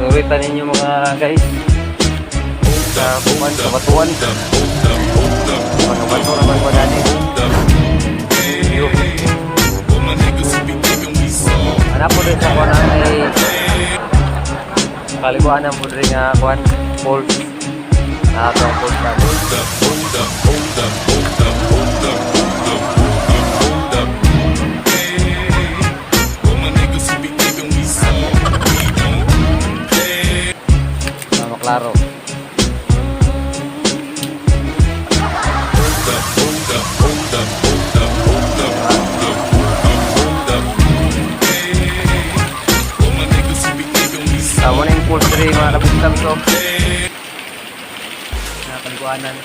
Suritan ninyo, mga guys. Sa kuan, sa batuan. Mga bato naman ko dani. Yo. Ana po din sa kuan ang ay kaliguan po diri nga kuan, falls. Ah, itong falls na. Hold up, hold up, hold up, hold up, hold up, hold up, hold up, hold up. Hey, all my niggas who be thinking we soft, we don't play. Tama, klaro. Hold up, hold up, hold up, hold up, hold up, hold up, hold up, hold up. Hey, all my niggas who be thinking we soft. Tama na yung falls diri, mga kabistam so. Mga kaliguanan.